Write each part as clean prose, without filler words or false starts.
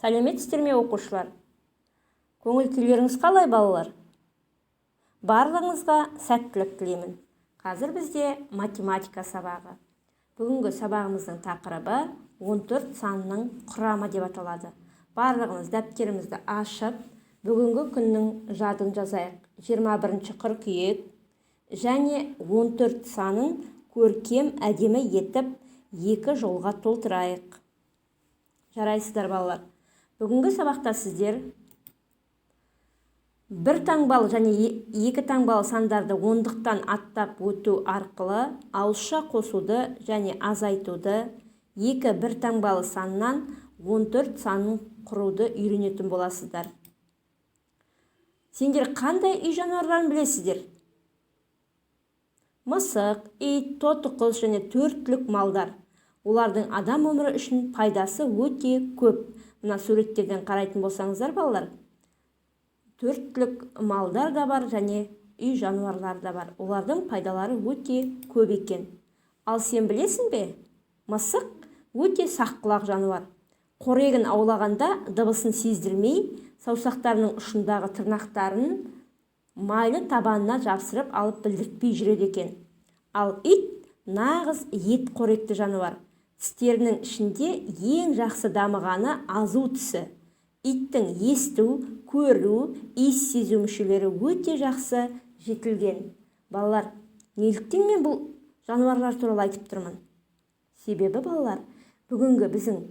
Сәлеметсіздер ме, оқушылар? Көңіл күйлеріңіз қалай, балалар? Барлығыңызға сәттілік тілеймін. Қазір бізде математика сабағы. Бүгінгі сабағымыздың тақырыбы 14 санының құрамы деп аталады. Барлығымыз дәптерімізді ашып, бүгінгі күннің жадын жазайық. 21 қыркүйек және 14 санын көркем әдемі етіп екі жолға толтырайық. Жарайсыздар, балалар. Бүгінгі сабақта сіздер бір таңбалы және екі таңбалы сандарды ондықтан аттап өту арқылы ауызша қосуды және азайтуды, екі бір таңбалы саннан 14 санын құруды үйренетін боласыздар. Сендер қандай үй жануарларын білесіздер? Мысық, ит, тотықұс және төрт түлік малдар. Олардың адам өмірі үшін пайдасы өте көп. Мына суреттерден қарайтын болсаңыздар, балалар, төрт түлік малдар да бар және үй жануарлары да бар. Олардың пайдалары өте көп екен. Ал сен білесің бе? Мысық өте саққұлақ жануар. Қорегін аулағанда дыбысын сездірмей, саусақтарының ұшындағы тырнақтарын майлы табанына жапсырып алып білдіртпей жүреді екен. Ал ит нағыз ет қоректі жануар. Тістерінің ішінде ең жақсы дамығаны азу тісі. Иттің есту, көру, иіс сезу мүшелері өте жақсы жетілген. Балалар, неліктен мен бұл жануарлар туралы айтып тұрмын? Себебі, балалар, бүгінгі біздің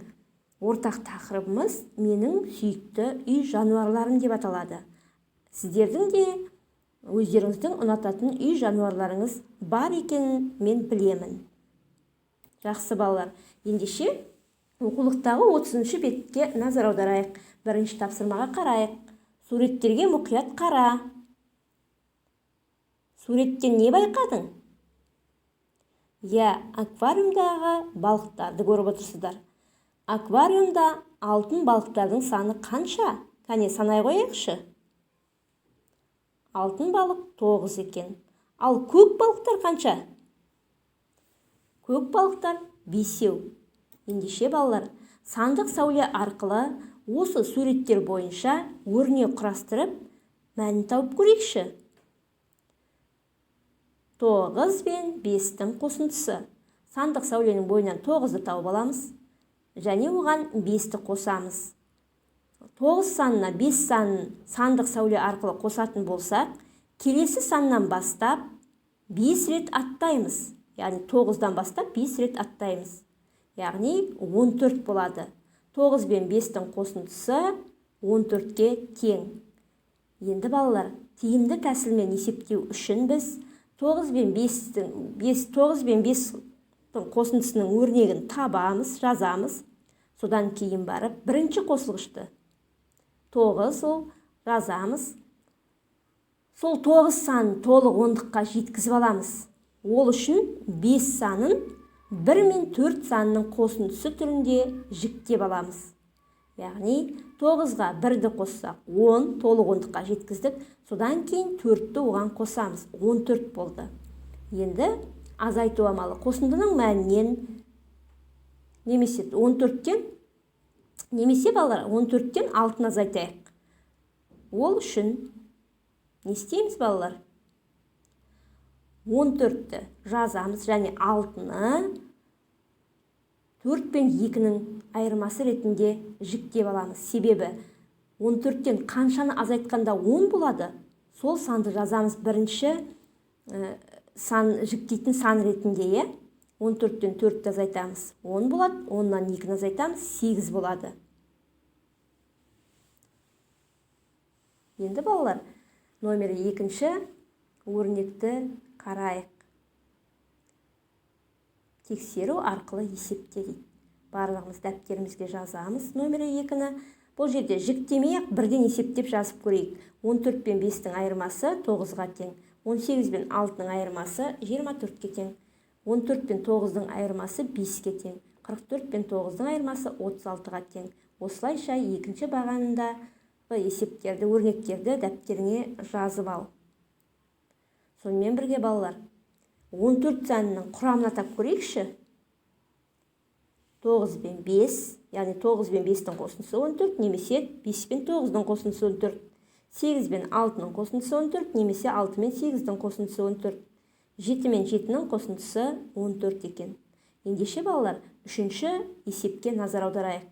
ортақ тақырыбымыз менің сүйікті үй жануарларым деп аталады. Сіздердің де өздеріңіздің ұнататын үй жануарларыңыз бар екенін мен білемін. Жақсы, балалар, ендеше оқулықтағы 30 бетке назар аударайық. Бірінші тапсырмаға қарайық. Суреттерге мұқият қара. Суреттен не байқадың? Иә, аквариумдағы балықтарды көріп отырсыздар. Аквариумда алтын балықтардың саны қанша? Кәне, санай қояйықшы. Алтын балық 9 екен. Ал көк балықтар қанша? Көк балықтар 5. Ендеше, балалар, сандық сәуле арқылы осы суреттер бойынша өрнек құрастырып, мәнін тауып көрейікші. 9 бен 5-тің қосындысы. Сандық сәуленің бойынан 9-ды тауып аламыз және оған 5-ті қосамыз. 9 санына 5 санын сандық сәуле арқылы қосатын болсақ, келесі саннан бастап 5 рет аттаймыз. Яғни 9-дан бастап 5 рет аттаймыз. Яғни 14 болады. 9 бен 5-тің қосындысы 14-ке тең. Енді, балалар, тиімді тәсілмен есептеу үшін біз 9 бен 5-тің, 5, 9 бен 5-тің қосындысының өрнегін табамыз, жазамыз. Содан кейін барып бірінші қосылғышты 9 ол жазамыз. Сол 9 санын толық ондыққа жеткізіп аламыз. Ол үшін 5 санын 1 мен 4 санының қосындысы түрінде жіктеп аламыз. Яғни 9-ға 1-ді қоссақ 10, толық ондыққа жеткіздік. Содан кейін 4-ті оған қосамыз. 14 болды. Енді азайту амалы қосындының мәнінен немесе 14-тен, немесе, балалар, 14-тен 6-ны азайтайық. Ол үшін не істейміз, балалар? 14-ті жазамыз және 6-ны 4 пен 2-нің айырмасы ретінде жіктеп аламыз. Себебі 14-тен қаншаны азайтқанда 10 болады, сол санды жазамыз бірінші сан, жіктейтін сан ретінде, иә? 14-тен 4-ті азайтамыз, 10 болады, 10-нан 2-ні азайтамыз, 8 болады. Енді, балалар, номері екінші өрнекті қарайық. Тексеру арқылы есепте дейді. Барлығымыз дәптерімізге жазамыз номері 2-ні. Бұл жерде жіктемей-ақ бірден есептеп жазып көрейік. 14 пен 5-тің айырмасы 9-ға тең. 18 пен 6-ның айырмасы 24-ке тең. 14 пен 9-дың айырмасы 5-ке тең. 44 пен 9-дың айырмасы 36-ға тең. Осылайша екінші бағандағы есептерді, өрнектерді дәптеріңе жазып ал. Сонымен бірге, балалар, 14 санының құрамын атап көрейікші. 9 бен 5, яғни 9 бен 5-тің қосындысы 14 немесе 5 пен 9-дың қосындысы 14. 8 бен 6-ның қосындысы 14 немесе 6 мен 8-дің қосындысы 14. 7 мен 7-нің қосындысы 14 екен. Ендеше балалар, үшінші есепке назар аударайық.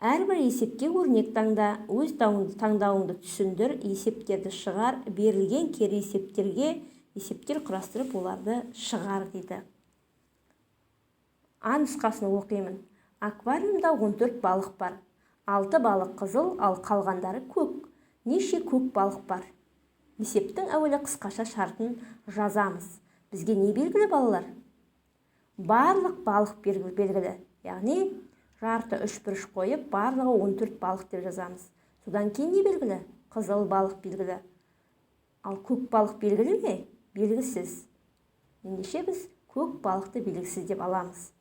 Әрбір есепке өрнек таңда, өз таңдауыңды түсіндір, есептерді шығар, берілген кері есептерге есептер құрастырып, оларды шығар дейді. А нұсқасын оқимын. Аквариумда 14 балық бар. 6 балық қызыл, ал қалғандары көк. Неше көк балық бар? Есептің әуелі қысқаша шартын жазамыз. Бізге не белгілі балалар? Барлық балық белгілі. Яғни жарты үшбұрыш қойып, барлығы 14 балық деп жазамыз. Содан кейін не белгілі? Қызыл балық белгілі. Ал көк балық белгілі ме? Белгісіз. Ендеше біз көк балықты белгісіз деп аламыз.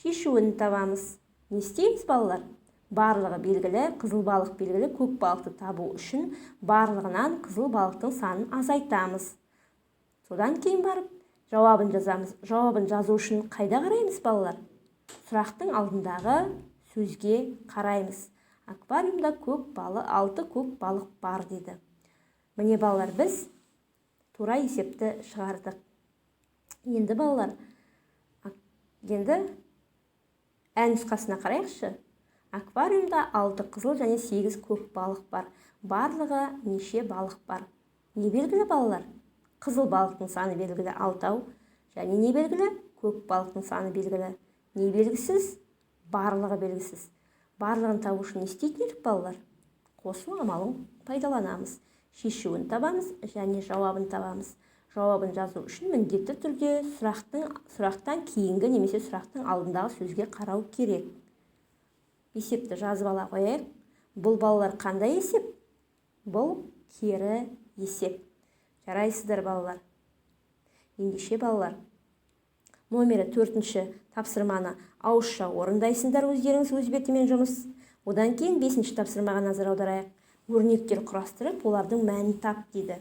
Шешуін табамыз. Не істейміз балалар? Барлығы белгілі, қызыл балық белгілі, көк балықты табу үшін барлығынан қызыл балықтың санын азайтамыз. Содан кейін барып жауабын жазамыз. Жауабын жазу үшін қайда қараймыз балалар? Сұрақтың алдындағы сөзге қараймыз. Аквариумда көк балық, 6 көк балық бар дейді. Міне балалар, біз тура есепті шығардық. Енді балалар, енді ә нұсқасына қарайықшы. Аквариумда 6 қызыл және 8 көк балық бар. Барлығы неше балық бар? Не белгілі балалар? Қызыл балықтың саны белгілі 6. Және не белгілі? Көк балықтың саны белгілі. Не белгісіз? Барлығы белгісіз. Барлығын табу үшін не істейтін едік балалар? Қосу амалын пайдаланамыз. Шешуін табамыз және жауабын табамыз. Жауабын жазу үшін міндетті түрде сұрақтан кейінгі немесе сұрақтың алдындағы сөзге қарау керек. Есепті жазып ала қояйық. Бұл балалар қандай есеп? Бұл кері есеп. Жарайсыздар балалар. Ендеше балалар, номері 4-ші тапсырманы ауызша орындайсыңдар өздеріңіз өз бетімен жұмыс. Одан кейін 5-ші тапсырмаға назар аударайық. Өрнектер құрастырып, олардың мәнін тап дейді.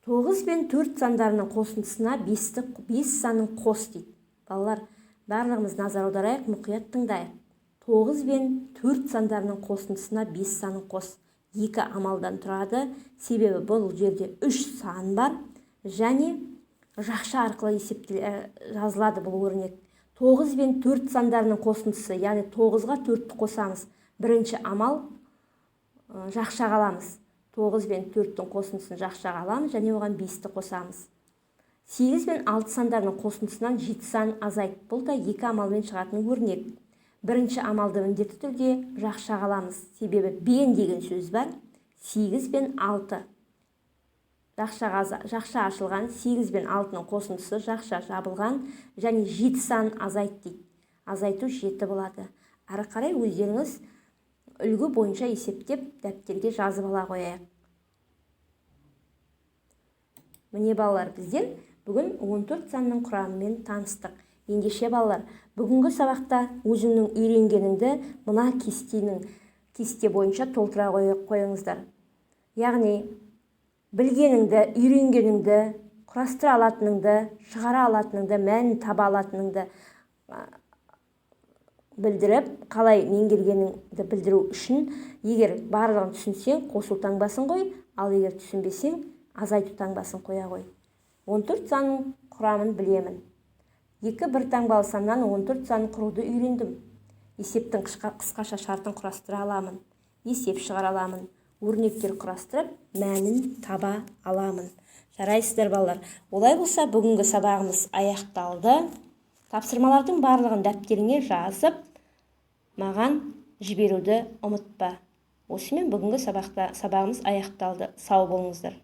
9 бен 4 сандарының қосындысына 5 санын қос дейді. Балалар, барлығымыз назар аударайық, мұқият тыңдайық. 9 бен 4 сандарының қосындысына 5 санын қос. 2 амалдан тұрады. Себебі бұл жерде 3 сан бар және жақша арқылы жазылады бұл өрнек. 9 бен 4 сандарының қосындысы, яғни 9-ға 4-ті қосамыз. Бірінші амал жақшаға аламыз. 9 бен 4-тің қосындысын жақшаға аламыз және оған 5-ті қосамыз. 8 бен 6 сандарының қосындысынан 7 сан азайт. Бұл да 2 амалмен шығатын өрнек. Бірінші амалды міндетті түрде жақшаға аламыз. Себебі бен деген сөз бар. 8 бен 6. Жақша ашылған 8 бен 6-ның қосындысы жақша жабылған және 7 сан азайт дейді. Азайту 7 болады. Әрі қарай өздеріңіз үлгі бойынша есептеп дәптерге жазып ала қояйық. Міне балалар, біздер бүгін 14 санның құрамымен таныстық. Ендеше балалар, бүгінгі сабақта өзіңнің үйренгеніңді мына кесте бойынша толтыра қойыңыздар. Яғни білгеніңді, үйренгеніңді, құрастыра алатыныңды, шығара алатыныңды, мәнін таба алатыныңды білдіріп, қалай меңгергеніңді білдіру үшін, егер барлығын түсінсең, қосу таңбасын қой, ал егер түсінбесең, азайту таңбасын қоя қой. 14 санның құрамын білемін. 2 бір таңбалы саннан 14 санын құруды үйрендім. Есептің қысқаша шартын құрастыра аламын. Есеп шығара аламын. Өрнектер құрастырып, мәнін таба аламын. Жарайсыздар балалар. Олай болса, бүгінгі сабағымыз аяқталды. Тапсырмалардың барлығын дәптеріңе жазып, маған жіберуді ұмытпа. Осымен бүгінгі сабағымыз аяқталды. Сау болыңыздар.